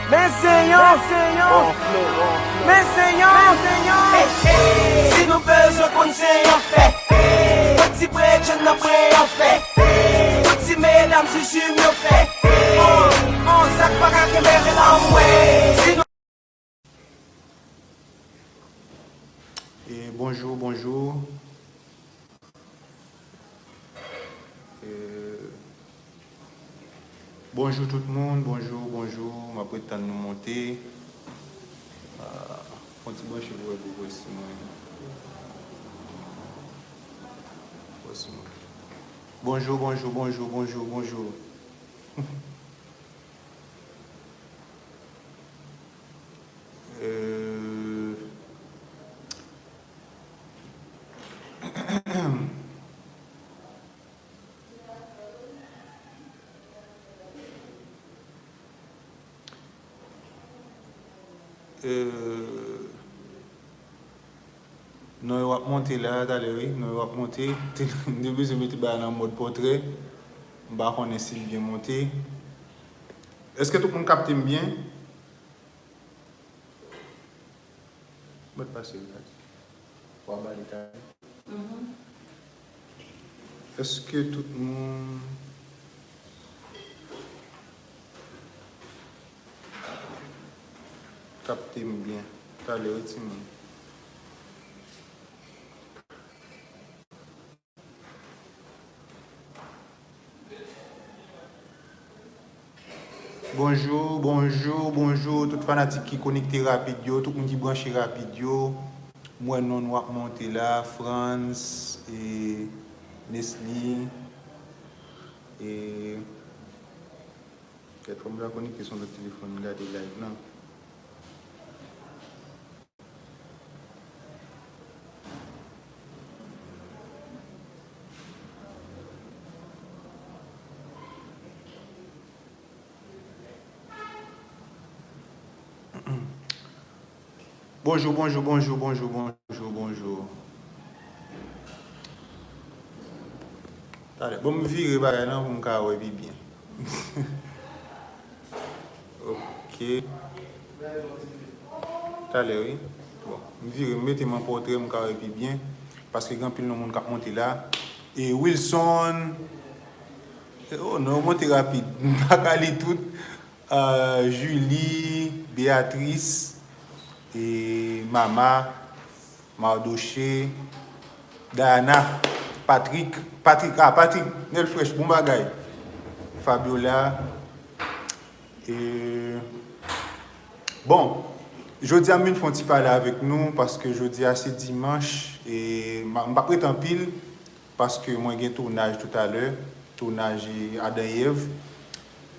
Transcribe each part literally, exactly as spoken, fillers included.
Men se yon, men se yon, men se yon. Si nou bezwen konn se yon fè, pran ti bredjenn nan pran yon fè. Tout ti medam sou jim yo fè. On, on, sa k pa ka kenbe l anmwe. Si nou E bonjou, bonjou. E, bonjou tout moun, bonjou, bonjou. M ap ret tann nou monte. Ah, fè yon ti branche pou wè pou wè si mwen. Wè si mwen. Bonjou, bonjou, bonjou, bonjou, bonjou. Euh, euh, Non yo ap monte la, talè wi. Non yo ap monte. M te bezwen mete bagay nan mòd pòtrè. M pa konnen si l byen monte. Èske tout moun kapte m byen? Mèt pase wi, Kati. W a ba li talè. Èske tout moun kapte m byen? Talè wi timoun. Bonjou, bonjou, bonjou tout fanatik ki konekte rapid yo, tout moun ki branche rapid yo. M wè non nou ap monte la, Frantz, e, Nesly, e, kèk fwa m ta konekte sou yon lòt telefòn, m gade live nan. Bonjou, bonjou, bonjou, bonjou, bonjou, bonjou. Talè, bon, m vire bagay lan pou m ka wè pi byen. Ok. Talè, wi. Bon, m vire, m mete m an pòtrè, m ka wè pi byen. Paske gen anpil non moun k ap monte la. E Wilson. E, oh, non, yo monte rapid. M pa ka li tout. Euh, Julie, Béatrice, e Mama, Mardoché, Diana, Patrick, Patrick, ah, Patrick, Nel Fresh, bon bagay. Fabiola, e, bon, jodi a m vin fè yon ti pale avèk nou, paske jodi a se dimanch, e ma-, m p ap ret anpil, paske mwen gen tounaj toutalè, tounaj Adan Ev.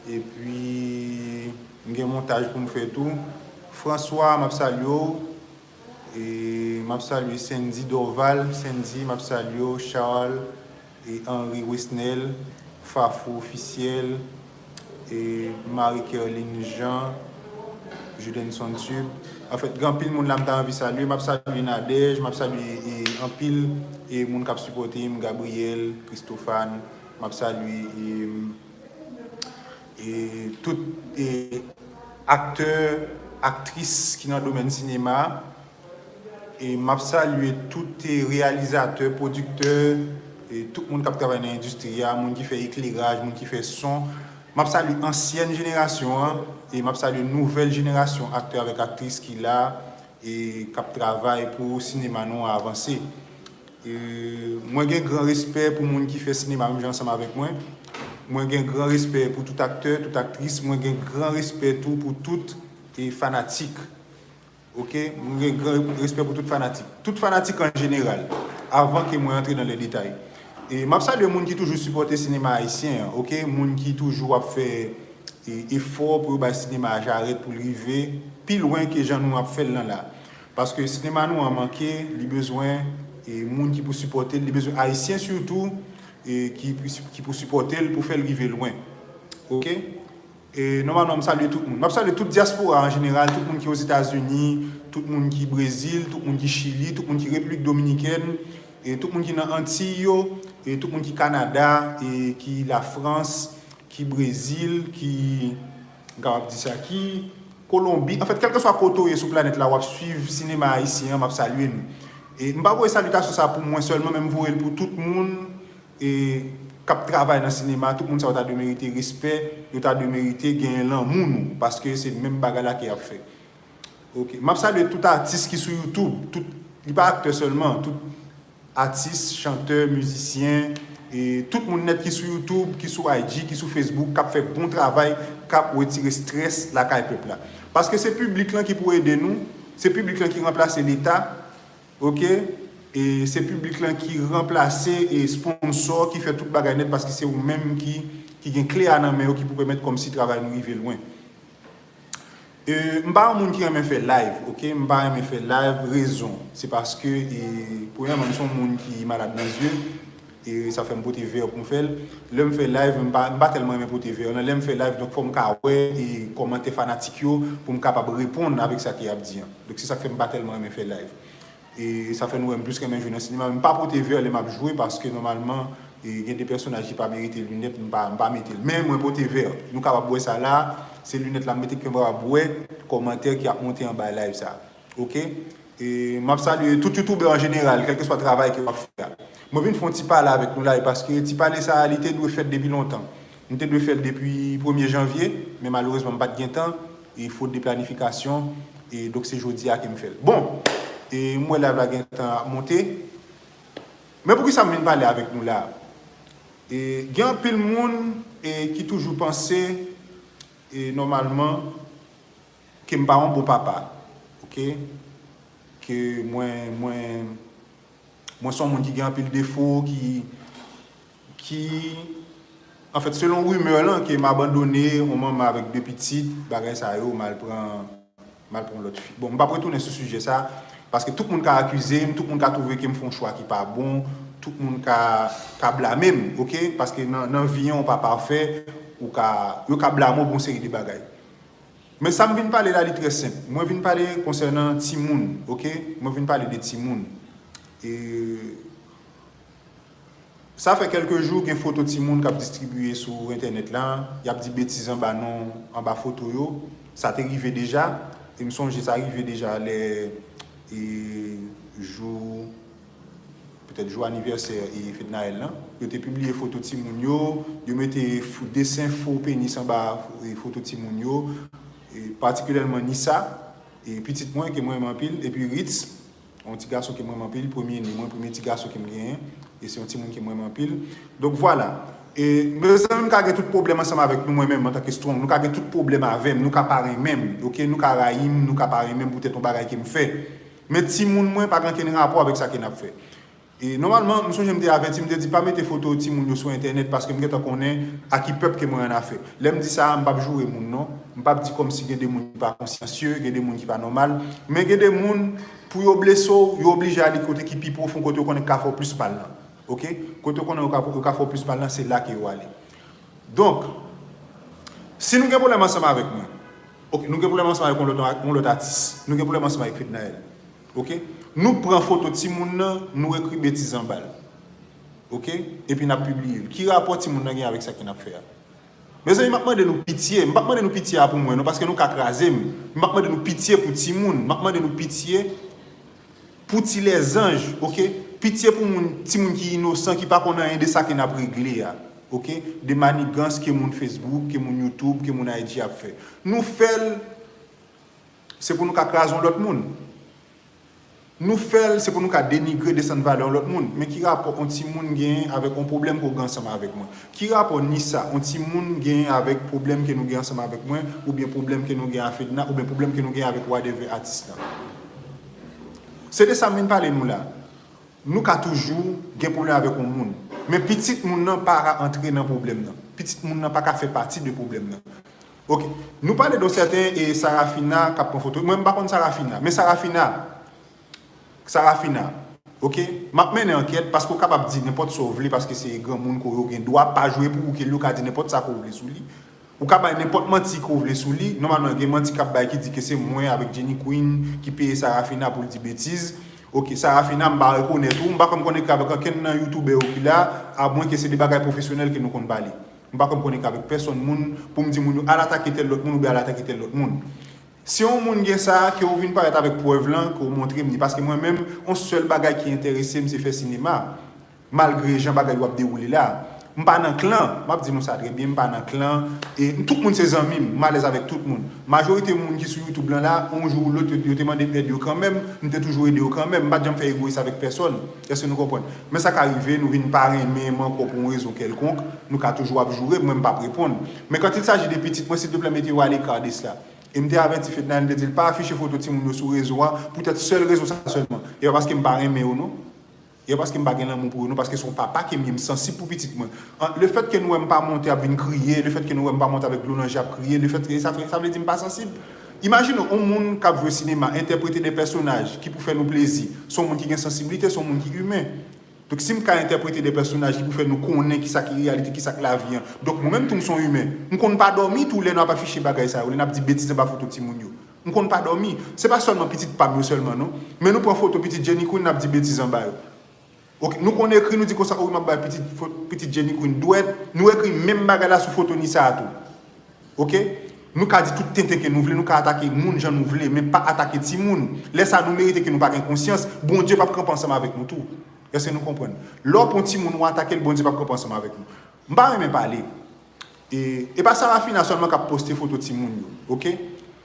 Epi, m gen montaj pou m fè tou. François, m ap salye w. E m ap salye Sandy Dorval, Sandy, m ap salye w, Charles, e Henry Wesnel, Fafou Ofisyèl, e Marie Kerline Jean, Judenson Tube. Anfèt, gen anpil moun la m ta anvi salye. M ap salye Nadège, m ap salye, e, anpil, e, moun k ap sipòte m, Gabriel, Christophane, m ap salye, e, e tout, e, aktè, aktris ki nan domèn sinema. E m ap salye tout, e, reyalizatè, pwodiktè, e tout moun k ap travay nan endistri a, moun ki fè ekleraj, moun ki fè son. M ap salye ansyèn jenerasyon an, e m ap salye nouvèl jenerasyon aktè avèk aktris ki la, e k ap travay pou sinema nou an avanse. E mwen gen gran respè pou moun ki fè sinema menm jan ansanm avèk mwen. Mwen gen gran respè pou tout aktè, tout aktris. Mwen gen gran respè tou pou tout, e, fanatik. Ok? Mwen gen gran respè pou tout fanatik. Tout fanatik an jeneral. Avan ke mwen antre nan lè detay. E m ap salye moun ki toujou sipòte sinema ayisyen an, ok? Moun ki toujou ap fè, e, efò pou yo bay sinema a jarèt pou l rive pi lwen ke jan nou ap fè l lan la. Paske sinema nou an manke, li bezwen, e, moun ki pou sipòte l, li bezwen ayisyen sitou, e, ki, ki pou sipòte l pou fè l rive lwen. Ok? E nòmalman, m salye tout moun. M ap salye tout dyaspora an jeneral, tout moun ki Ozetazini, tout moun ki Brezil, tout moun ki Chili, tout moun ki Repiblik Dominikèn, e tout moun ki nan Antiy yo, e tout moun ki Kanada, e ki Lafrans, ki Brezil, ki, m kapab di sa, ki, Kolonbi, anfèt, kèlkeswa kote w ye sou planèt la, w ap swiv sinema ayisyen an, m ap salye nou. E m pa voye salitasyon sa pou mwen sèlman, men m voye l pou tout moun e, k ap travay nan sinema, tout moun sa yo ta dwe merite respè, yo ta dwe merite genyen lanmou nou, paske se menm bagay la ke y ap fè. Ok. M ap salye tout atis ki sou YouTube, tout, li pa aktè sèlman, tout atis, chantè, mizisyen, e tout moun nèt ki sou YouTube, ki sou I G, ki sou Facebook, k ap fè bon travay, k ap retire strès lakay pèp la. Paske se piblik lan ki pou ede nou, se piblik lan ki ranplase Leta, ok? E se piblik lan ki ranplase e sponsò, ki fè tout bagay nèt, paske se ou menm ki, ki gen kle a nan men yo, ki pou pèmèt kòmsi travay nou rive lwen. E, m pa yon moun ki renmen fè live, ok? M pa renmen fè live, rezon, se paske, e, premyèman, m se yon moun ki malad nan zye, e sa fè m pote vè pou m fè l. Lè m fè live, m pa, m pa tèlman renmen pote vè. Nan lè m fè live, donk fò m ka wè, e, kòmantè fanatik yo, pou m kapab reponn avèk sa ke y ap di an. Donk se sa k fè m pa tèlman renmen fè live. E sa fè nou wè m plis renmen jwe nan sinema. Men m pa pote vè lè m ap jwe, paske nòmalman, e, gen de pèsonaj ki pa merite linèt, m pa, m pa mete l. Men mwen pote vè. Nou kapab wè sa la, se linèt la m mete ke m kapab wè kòmantè ki ap monte anba live sa. Ok? E m ap salye tout youtubè an jeneral, kèlkeswa travay ke w ap fè a. Mwen vin fè yon ti pale avèk nou la, e paske ti pale sa a, li te dwe fèt depi lontan. M te dwe fè l depi premye janvye, men malerezman m pa t gen tan, e fot de planifikasyon, e donk se jodi a ke m fè l. Bon, e m wè live la gen tan ap monte, men poukisa m vin pale avèk nou la? E gen anpil moun e ki toujou panse, e nòmalman, ke m pa yon bon papa, ok? Ke mwen, mwen, mwen se yon moun ki gen anpil defo, ki, ki, anfèt, selon rimè lan, ke m abandone yon manman avèk de pitit, bagay sa yo, m al pran, m al pran lòt fi. Bon, m p ap retounen sou sijè sa, paske tout moun ka akize m, tout moun ka twouve ke m fè yon chwa ki pa bon, tout moun ka, ka blame m, ok? Paske nan, nan vi an, ou pa pafè, ou ka, yo ka blame w pou yon seri de bagay. Men sa m vin pale la, li trè senp. Mwen vin pale konsènan timoun, ok? Mwen vin pale de timoun. E sa fè kèlke jou, gen foto timoun k ap distribiye sou entènèt la. Y ap di betiz anba non, anba foto yo. Sa te rive deja. E m sonje sa rive deja lè, e, jou petèt jou anivèsè e Fednaelle lan, yo te pibliye foto timoun yo, yo mete f-, desen fo penis anba e foto timoun yo, e patikilyèman Nissa, e pitit mwen ke mwen renmen anpil, epi Ritz, yon ti gason ke mwen renmen anpil, premye ne mwen, premye ti gason ke m genyen, e se yon timoun ke mwen renmen anpil. Donk vwala. E mezanmi, m ka gen tout pwoblèm ansanm avèk nou, mwen menm, antanke Strong, nou ka gen tout pwoblèm avè m, nou ka pa renmen m, ok, nou ka rayi m, nou ka pa renmen m poutèt yon bagay ke m fè. Men timoun mwen pa gen ankenn rapò avèk sa ke n ap fè. E nòmalman, m sonje m te avèti, m te di pa mete foto timoun yo sou entènèt paske m gentan konnen a ki pèp ke mwen an afè. Lè m di sa a, m p ap joure moun non. M p ap di kòmsi gen de moun ki pa konsyansye, gen de moun ki pa nòmal. Men gen de moun, pou yo blese w, yo oblije ale kote ki pi pwofon, kote yo konnen k ka fè w plis mal lan. Ok? Kote yo konnen yo ka, yo ka fè w plis mal lan, se la ke yo ale. Donk, si nou gen pwoblèm ansanm avèk mwen, ok, nou gen pwoblèm ansanm avèk yon lòt, yon lòt atis, nou gen pwoblèm ansanm avèk Fednaelle, ok, nou pran foto timoun nan, nou ekri betiz anba l, ok, epi n ap pibliye l. Ki rapò timoun nan gen avèk sa ke n ap fè a? Mezanmi, m ap mande nou pitye. M p ap mande nou pitye a pou mwen, non, paske nou ka kraze m. M ap mande nou pitye pou timoun. M ap mande nou pitye pou ti lèzanj, ok? Pitye pou moun, timoun ki inosan, ki pa konn anyen de sa ke n ap regle a, ok? De manigans ke moun Facebook, ke moun YouTube, ke moun I G ap fè. Nou fè l, se pou nou ka kraze yon lòt moun. Nou fè l, se pou nou ka denigre, desann valè yon lòt moun. Men ki rapò yon timoun genyen avèk yon pwoblèm ke w gen ansanm avèk mwen? Ki rapò Nissa, yon timoun, genyen avèk pwoblèm ke nou gen ansanm avèk mwen, oubyen pwoblèm ke nou gen a Fedna, oubyen pwoblèm ke nou gen avèk whatever atis lan? Se de sa m vin pale nou la. Nou ka toujou gen pwoblèm avèk yon moun. Men pitit moun nan pa ka antre nan pwoblèm nan. Pitit moun nan pa ka fè pati de pwoblèm nan. Ok. Nou pale de yon sèten e Sarafina k ap pran foto. Mwen, m pa konn Sarafina. Men Sarafina, Sarafina, ok? M ap mennen ankèt paske w kapab di nenpòt sa w vle paske se granmoun ke w ye, w gen dwa pa jwe pou ou ke l, ou ka di nenpòt sa ke w vle sou li. Ou ka bay nenpòt manti ke w vle sou li. Nòmalman, gen manti k ap bay ki di ke se mwen avèk Jenny Queen ki peye Sarafina pou l di betiz. Ok, Sarafina, m pa rekonèt ou, m pa konn konekte avèk okenn nan youtubè yo ki la, amwenke se de bagay pwofesyonèl ke nou konn pale. M pa konn konekte avèk pèsonn moun pou m di moun yo al atake tèl lòt moun oubyen al atake tèl lòt moun. Si yon moun gen sa, ke ou vin parèt avèk prèv lan, ke ou montre m li. Paske mwen menm, yon sèl bagay ki enterese m, se fè sinema. Malgre jan bagay yo ap dewoule la. M pa nan klan, m ap di nou sa trè byen, m pa nan klan. E tout moun se zanmi m, m alèz avèk tout moun. Majorite moun ki sou YouTube lan la, yon jou ou lòt, yo, yo te mande m èd yo kanmenm, m te toujou ede yo kanmenm. M pa t janm fè egoyis avèk pèsòn. Èske nou konprann? Men sa ka rive, nou vin pa renmen m ankò pou yon rezon kèlkonk, nou ka toujou ap joure m, mwen m p ap reponn. Men quand il s'agit de pitit mwen, silteplè, mete yo à l'écart de cela. E m te avèti Fednaelle, m te di l pa afiche foto timoun yo sou rezo a, poutèt sèl rezon sa sèlman. E pa paske m pa renmen yo, non. E pa paske m pa gen lanmou pou yo, non, paske se yon papa ke m ye, m sansib pou pitit mwen. An, le fèt ke nou wè m pa monte ap vin kriye, le fèt ke nou wè m pa monte avèk dlo nan je ap kriye, le fèt ke sa, sa vle di m pa sansib. Imajine w, yon moun k ap jwe sinema, entèprete de pèsonaj ki pou fè nou plezi, se yon moun ki gen sansiblite, se yon moun ki imen. Donk, si m ka entèprete de pèsonaj ki pou fè nou konnen kisa ki reyalite, kisa k lavi an. Donk, mwen menm tou, m se yon imen. M konn pa dòmi tou lè n ap afiche bagay sa yo, lè n ap di betiz anba foto timoun yo. M konn pa dòmi. Se pa sèlman pitit pa m yo sèlman, non. Men nou pran foto pitit Jenny Queen, n ap di betiz anba yo. Ok, nou konn ekri, nou di konsa, o wi, m ap bay pitit, fo- pitit Jenny Queen dwèt. Nou ekri menm bagay la sou foto Nissa a tou. Ok? Nou ka di tout tenten ke nou vle, nou ka atake moun jan nou vle, men pa atake timoun. Lè sa a, nou merite ke nou pa gen konsyans. Bondye p ap kanpe ansanm avèk nou tou. Èske nou konprann? Lè w pran timoun, ou atake l, Bondye p ap kanpe ansanm avèk nou. M pa renmen pale. E, e pa Sarafina sèlman k ap poste foto timoun yo, ok?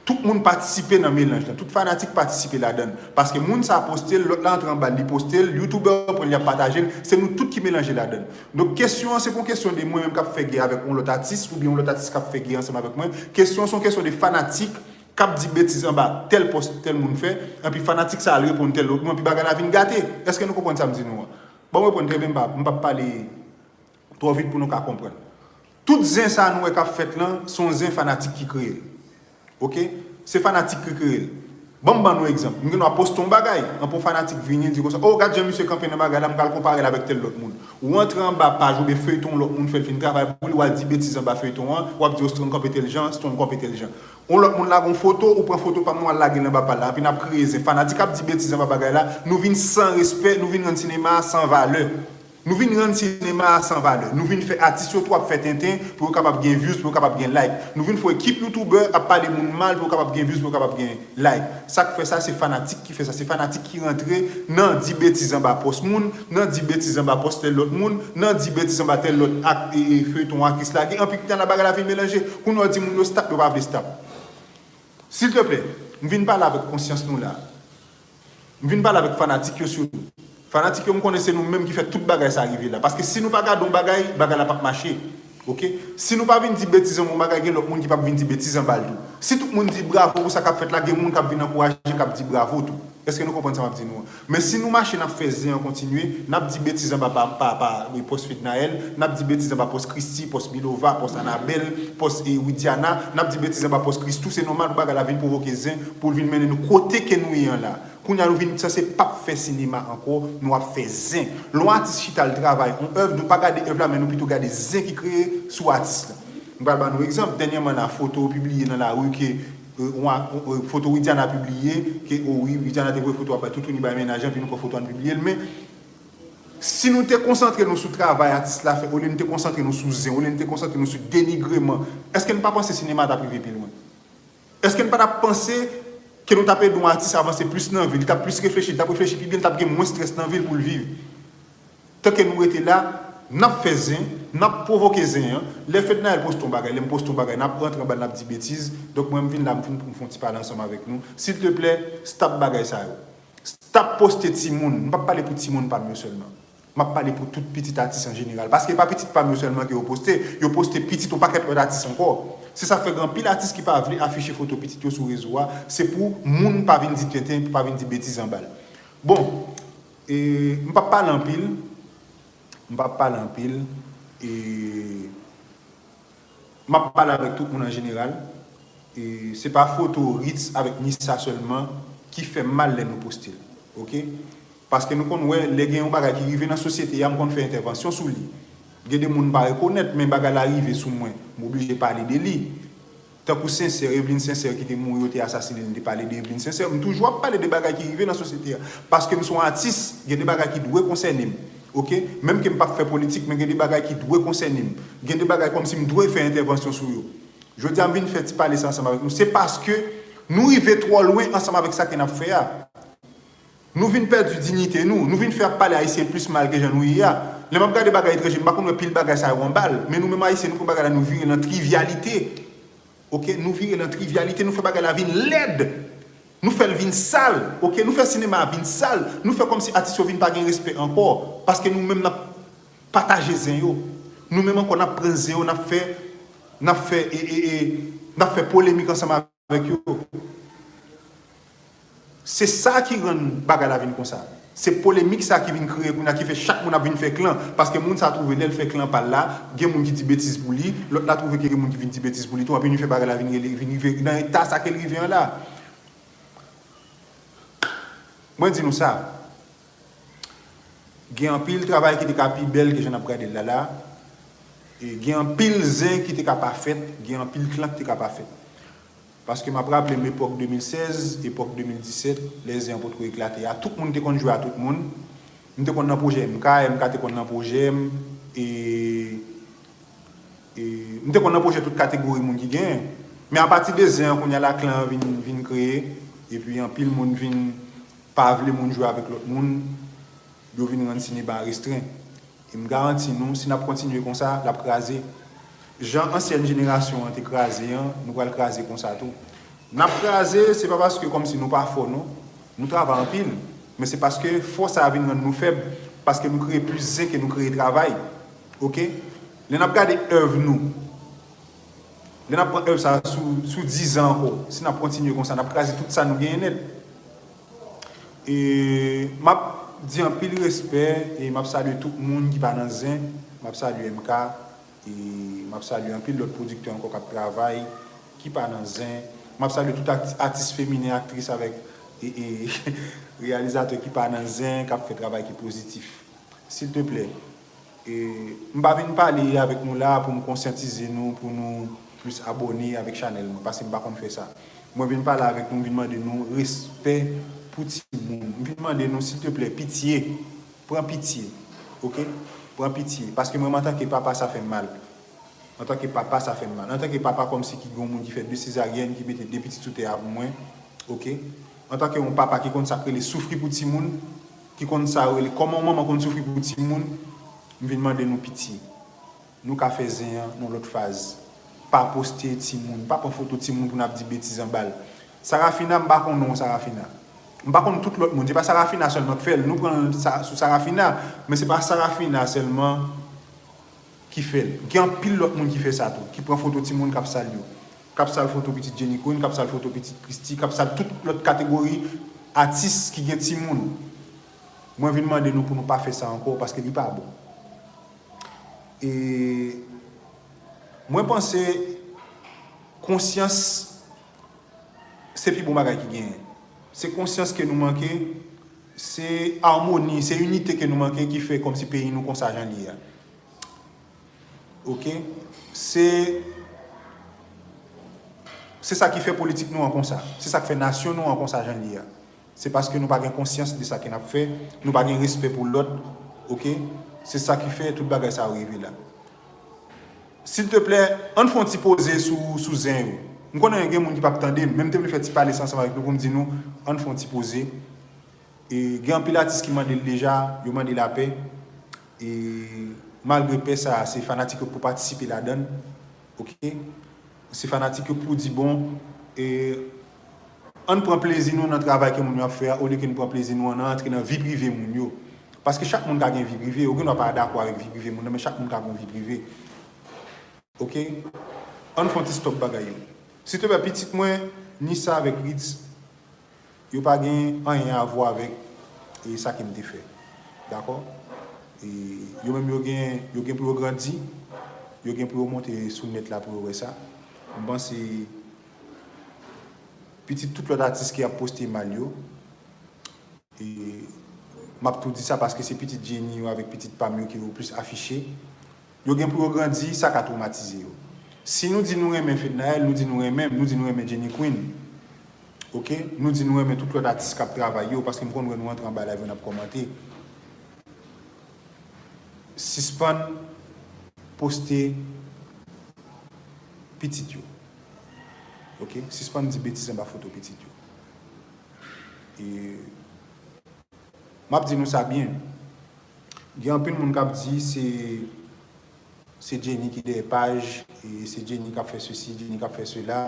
Tout moun patisipe nan melanj lan. Tout fanatik patisipe ladan l. Paske moun sa a poste l, lòt la antre anba l, li poste l, youtubè yo pran l, y ap pataje l. Se nou tout ki melanje ladan l. Donk, kesyon an, se pa yon kesyon de mwen menm k ap fè gè avèk yon lòt atis, oubyen yon lòt atis k ap fè gè ansanm avèk mwen. Kesyon an, se yon kesyon de fanatik k ap di betiz anba tèl pòs tèl moun fè, epi fanatik sa al reponn tèl lòt moun, epi bagay la vin gate. Èske nou konprann sa m di nou an? Ban m reponn trè byen, m p ap, m p ap pale twò vit pou nou ka konprann. Tout zen sa a nou wè k ap fèt lan, se yon zen fanatik ki kreye l. Ok? Se fanatik ki kreye l. Ban m ban nou egzanp. M gen dwa poste yon bagay, anpi yon fanatik vini, di konsa, o, gad jan misye kanpe nan bagay la, m pral konpare l avèk tèl lòt moun. Ou antre anba paj oubyen feyton yon lòt moun fè l fin travay pou li, w al di betiz anba feyton an, w ap di, o, Strong kanpe tèl jan, Strong kanpe tèl jan. Yon lòt moun lage yon foto, ou pran foto pa m, nou al lage l anba paj la, epi n ap kreye zen. Fanatik ap di betiz anba bagay la, nou vin san respè, nou vin rann sinema a san valè. Nou vin rann sinema a san valè. Nou vin fè atis yo tou ap fè tenten pou yo kapab gen views, pou yo kapab gen like. Nou vin fè ekip youtubè ap pale moun mal pou yo kapab gen views, pou yo kapab gen like. Sa k fè sa, se fanatik ki fè sa. Se fanatik ki rantre nan di betiz anba pòs moun, nan di betiz anba pòs tèl lòt moun, nan di betiz anba tèl lòt ak, e, e, feyton aktris lage. Anpi kounya la bagay la vin melanje. Kounye a w di moun yo stop, yo pa vle stop. Silteplè, m vin pale avèk konsyans nou la. M vin pale avèk fanatik yo sitou. Fanatik yo, m konnen se nou menm ki fè tout bagay sa rive la. Paske si nou pa gade yon bagay, bagay la p ap mache. Ok? Si nou pa vin di betiz anba yon bagay, gen lòt moun ki p ap vin di betiz anba l tou. Si tout moun di bravo pou sa k ap fèt la, gen moun k ap vin ankouraje, k ap di bravo tou. Èske nou konprann sa m ap di nou an? Men si nou mache, n ap fè zen an kontinye, n ap di betiz anba pa, pa, pa, e, pòs Fednaelle, n ap di betiz anba pòs Christie, pòs Milova, pòs Anabelle, pòs, e, Widiana, n ap di betiz anba pòs Christoo, se nòmal pou bagay la vin pwovoke zen, pou l vin mennen nou kote ke nou ye an la. Kounye a nou vin sanse p ap fè sinema ankò, nou ap fè zen. Lè yon atis chita l travay yon èv, nou pa gade èv la, men nou pito gade zen ki kreye sou atis la. M pral ba nou egzanp, dènyèman la, foto pibliye nan lari ke, e, yon a- e, foto Widiana pibliye, ke, o wi, Widiana te voye foto a bay toutouni bay mennaj lan, epi nou pran foto a n pibliye l, men si nou te konsantre nou sou travay atis la fè, olye nou te konsantre nou sou zen, olye nou te konsantre nou sou denigreman, èske n pa panse sinema t ap rive pi lwen? Èske n pa t ap panse ke nou t ap ede yon atis avanse plis nan vi l, li t ap plis reflechi, li t ap reflechi pi byen, li t ap gen mwens estrès nan vi l pou l viv? Tanke nou rete la, n ap fè zen, n ap pwovoke zen an. Lè Fednaelle poste yon bagay, lè m poste yon bagay, n ap rantre anba l, n ap di betiz. Donk, mwen, m vin la, m vin pou m fè yon ti pale ansanm avèk nou. Silteplè, stop bagay sa yo. Stop poste timoun. M p ap pale pou timoun pa m yo sèlman. M ap pale pou tout pitit atis an jeneral. Paske e pa pitit pa m yo sèlman ke yo poste, yo poste pitit yon pakèt lòt atis ankò. Se sa k fè gen anpil atis ki pa vle afiche foto pitit yo sou rezo a. Se pou moun pa vin di tenten, pou pa vin di betiz anba l. Bon, e, m p ap pale anpil. M p ap pale anpil. E, m ap pale avèk tout moun an jeneral. E, se pa foto Ritz avèk Nissa sèlman ki fè m mal lè nou poste l. Ok? Paske nou konn wè, lè gen yon bagay ki rive nan sosyete a, m konn fè entèvansyon sou li. Gen de moun m pa rekonèt, men bagay la rive sou mwen. M oblije pale de li. Tankou Sincère, Evelyne Sincère ki te mouri, yo te asasinen l, m te pale de Evelyne Sincère. M toujou ap pale de bagay ki rive nan sosyete a. Paske m se yon atis, gen de bagay ki dwe konsène m. Ok? Menm ke m p ap fè politik, men gen de bagay ki dwe konsène m. Gen de bagay kòmsi m dwe fè entèvansyon sou yo. Jodi a, m vin fè ti pale sa ansanm avèk nou. Se paske Nou rive twò lwen ansanm avèk sa ke n ap fè a. Nou vin pèdi diyite nou. Nou vin fè ap pale Ayisyen plis mal ke jan nou ye a. Lè m ap gade bagay etranje, m pa konn wè pil bagay sa yo anba l. Men nou menm Ayisyen, nou pran bagay la, nou vire nan trivyalite. Oke? Nou vire nan trivyalite, nou fè bagay la vin lèd. Nou fè l vin sal. Oke? Nou fè sinema a vin sal. Nou fè kòmsi atis yo vin pa gen respè ankò. Paske nou menm n ap pataje zen yo. Nou menm ankò n ap pran zen yo, n ap fè, n ap fè, e, e, e, n ap fè polemik ansanm avèk yo. Se sa ki rann bagay la vin konsa. Se polemik sa ki vin kreye kounye a, ki fè chak moun ap vin fè klan. Paske moun sa twouve lè l fè klan pa l la, gen moun ki di betiz pou li, lòt la twouve ke gen moun ki vin di betiz pou li tou, anpi vin fè bagay la vin rele, vin rive nan eta sa ke l rive an la. Mwen di nou sa, gen anpil travay ki te ka pi bèl ke jan n ap gade l la la, e gen anpil zen ki te ka pa fèt, gen anpil klan ki te ka pa fèt. Paske m ap raple m epòk de mil sèz, epòk de mil disèt, lè zen an potko eklate a, tout moun te konn jwe a tout moun. M te konn nan pwojè M K, M K te konn nan pwojè m, e, e m te konn nan pwojè tout kategori moun ki genyen. Men apati de zen an, kounye a la klan an vin, vin kreye, epi anpil moun vin pa vle moun jwe avèk lòt moun, yo vin rann sinema a restren. E m garanti nou, si n ap kontinye konsa, l ap kraze. Jan ansyèn jenerasyon an te kraze an, nou pral kraze konsa tou. N ap kraze, se pa paske kòmsi nou pa fò, non. Nou travay anpil. Men se paske fò sa a vin rann nou fèb, paske nou kreye plis zen ke nou kreye travay. Oke? Lè n ap gade èv nou, lè n ap pran èv sa a sou, sou dizan ankò, si n ap kontinye konsa, n ap kraze tout sa nou genyen nèt. E m ap di anpil respè e m ap salye tout moun ki pa nan zen. M ap salye M K e m ap salye anpil lòt pwodiktè ankò k ap travay, ki pa nan zen. M ap salye tout ati-, atis feminen, aktris avèk e, e reyalizatè ki pa nan zen, k ap fè travay ki pozitif. Silteplè, e, m pa vin pale avèk nou la pou m konsyantize nou, pou nou plis abòne avèk chanèl mwen, paske m pa konn fè sa. Mwen vin pale avèk nou, m vin mande nou respè pou timoun. M vin mande nou, silteplè, pitye. Pran pitye. Oke? Pran pitye. Paske mwen, antanke papa, sa fè m mal. Antanke papa, sa fè m mal. Antanke papa, kòmsi ki gen yon moun ki fè de sezaryèn, ki mete de pitit sou tè a pou mwen. Oke? Antanke yon papa ki konn sa k rele soufri pou timoun, ki konn sa yo rele, kòman yon manman konn soufri pou timoun, m vin mande nou pitye. Nou ka fè zen an nan lòt faz. Pa poste timoun, pa pran foto timoun pou n ap di betiz anba l. Sarafina, m pa konn non Sarafina. M pa konn tout lòt moun. Se pa Sarafina sèlman k fè l. Nou pran l sa, sou Sarafina, men se pa Sarafina sèlman ki fè l. Gen anpil lòt moun ki fè sa tou, ki pran foto timoun k ap sal yo. K ap sal foto pitit Jenny Queen, k ap sal foto pitit Christie, k ap sal tout lòt kategori atis ki gen timoun. Mwen vin mande nou pou nou pa fè sa ankò, paske li pa bon. E mwen panse konsyans se pi bon bagay ki genyen. Se konsyans ke nou manke, se amoni, se inite ke nou manke ki fè kòmsi peyi nou konsa jan l ye a. Oke? Se, se sa ki fè politik nou an konsa. Se sa k fè nasyon nou an konsa jan l ye a. Se paske nou pa gen konsyans de sa ke n ap fè, nou pa gen respè pou lòt, oke? Se sa ki fè tout bagay sa yo rive la. Silteplè, ann fè yon ti poze sou, sou zen yo. M konnen gen moun ki p ap tande m, men m te vle fè ti pale sa ansanm avèk nou pou m di nou, ann fè yon ti poze. E gen anpil atis ki mande l deja, yo mande lapè. E malgre pè sa, se fanatik yo k pou patisipe ladan l. Oke? Se fanatik yo k pou di, bon, e, ann pran plezi nou nan travay ke moun yo ap fè a, olye ke n pran plezi nou an nan antre nan vi prive moun yo. Paske chak moun ka gen vi prive, ou gen dwa pa dakò avèk vi prive moun nan, men chak moun ka gen yon vi prive. Oke? Ann fè yon ti stòp bagay yo. Silteplè, pitit mwen, Nissa avèk Ritz, yo pa gen anyen a vwa avèk, e, sa ke m te fè. Dakò? E, yo menm yo gen, yo gen pou yo grandi, yo gen pou yo monte sou nèt la pou yo wè sa. M panse pitit tout lòt atis ki ap poste mal yo, e, m ap tou di sa paske se pitit Jenny yo avèk pitit pa m yo ki yo plis afiche. Yo gen pou yo grandi, sa ka twomatize yo. Si nou di nou renmen Fednaelle, nou di nou renmen m, nou di nou renmen Jenny Queen. Oke? Nou di nou renmen tout lòt atis k ap travay yo, paske m konn wè nou antre anba live yo n ap kòmante. Sispann poste pitit yo. Ok? Sispann di betiz anba foto pitit yo. E m ap di nou sa byen. Gen anpil moun k ap di se, se Jenny ki dèyè paj, e se Jenny k ap fè sesi, Jenny k ap fè sela.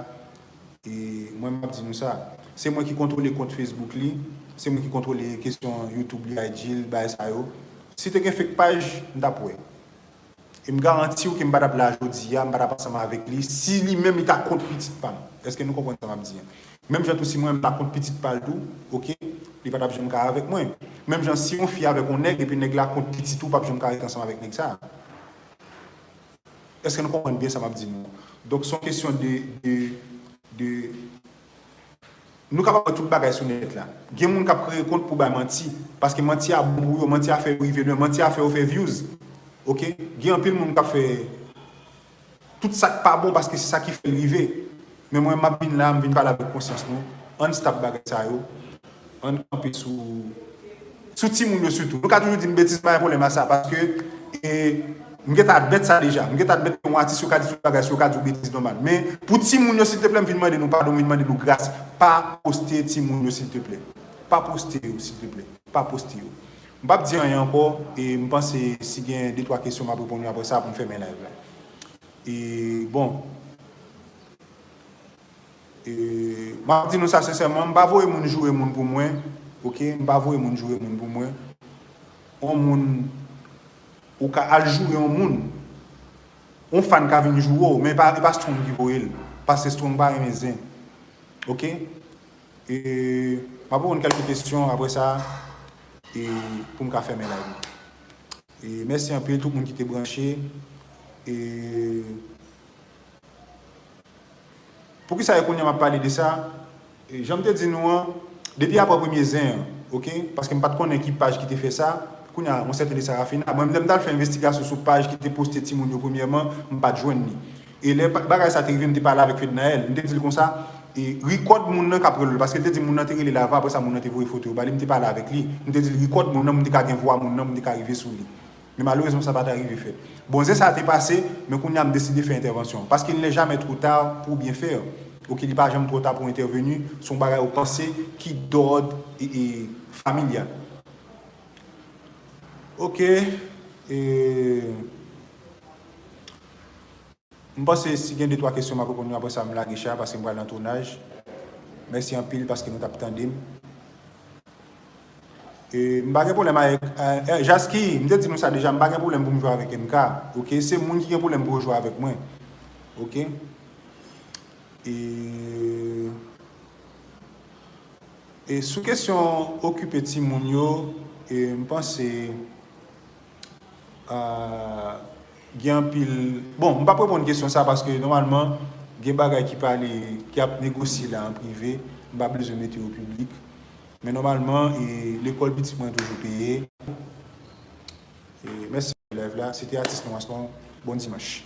E mwen, m ap di nou sa. Se mwen ki kontwole kont Facebook li, se mwen ki kontwole kesyon YouTube li, I G l, bagay sa yo. Si te gen fake paj, m t ap wè. E m garanti w ke m pa t ap la jodi a, m pa t ap ansanm avèk li, si li menm li ta kont pitit pa m. Èske nou konprann sa m ap di an? Menm jan tou, si mwen m ta kont pitit pa l tou, ok, li pa t ap janm ka avèk mwen. Menm jan, si yon fi avèk yon nèg, epi nèg la kont pitit ou, p ap janm ka ret ansanm avèk nèg sa a. Èske nou konprann byen sa m ap di nou an? Donk, se yon kesyon de, de, de, nou kapab wè tout bagay sou nèt la. Gen moun k ap kreye kont pou bay manti, paske manti a bon pou yo, manti a fè yo rive lwen, manti a fè yo fè views. Ok? Gen anpil moun k ap fè tout sa k pa bon paske se sa ki fè l rive. Men mwen, m ap vin la, m vin pale avèk konsyans nou. Ann stop bagay sa yo. Ann kanpe sou, sou timoun yo sitou. Nou ka toujou di m betiz, pa gen pwoblèm a sa, paske, e, m gentan admèt sa deja. M gentan admèt ke yon atis yo ka di tout bagay, yo ka di w betiz nòmal. Men pou timoun yo, silteplè, m vin mande nou padon, m vin mande nou gras. Pa poste timoun yo, silteplè. Pa poste yo, silteplè. Pa poste yo. M p ap di anyen ankò, e m panse si gen de twa kesyon, m ap reponn yo apre sa pou m fèmen live la. E, bon. E, m ap di nou sa sensèman, m pa voye moun joure moun pou mwen, ok? M pa voye moun joure moun pou mwen. Yon moun, ou ka al joure yon moun. Yon fan ka vin joure w, men e pa, e pa Strong ki voye l. Paske Strong pa renmen zen. Ok? E, m ap reponn kèlke kesyon apre sa, e, pou m ka fèmen live. E, mèsi anpil tout moun ki te branche. E, poukisa e kounye a m ap pale de sa? E, jan m te di nou an, depi apre premye zen an, ok? Paske m pa t konnen ki paj ki te fè sa. Kounye a, yon sèten de Sarafina. Mwen, lè m t al fè envestigasyon sou paj ki te poste timoun yo premyèman, m pa t jwenn li. E lè pa, bagay sa te rive, m te pale avèk Fednaelle. M te di l konsa, e, record moun nan k ap rele l, paske l te di moun nan te rele l avan, apre sa moun nan te voye foto yo ba li, m te pale avèk li. M te di l record moun nan, m te ka gen vwa moun nan, m te ka rive sou li. Men malerezman, sa pa t arive fèt. Bon, zen sa a te pase, men kounye a m deside fè entèvansyon. Parce qu'il n'est jamais trop tard pour bien faire. Ok, li pa janm twò ta pou entèveni, se yon bagay ou panse ki dòd e, e familyal. Ok, e, m panse si gen de twa kesyon, m ap reponn yo, apre sa m lage cha, paske m pral nan tounaj. Mèsi anpil paske nou t ap tande m. E, m pa gen pwoblèm avèk, e, e, Jasky, m te di nou sa deja, m pa gen pwoblèm pou m jwe avèk M K. Ok, se moun ki gen pwoblèm pou yo jwe avèk mwen. Ok? E, e sou kesyon okipe timoun yo, e, m panse, a, gen anpil, bon, m p ap reponn kesyon sa paske nòmalman, gen bagay ki pale, ki ap negosye la an prive, m pa bezwen mete yo piblik. Men nòmalman, e, lekòl pitit mwen toujou peye. E, mèsi pou live la. Se te Atis Nwa Strong. Bon dimanch.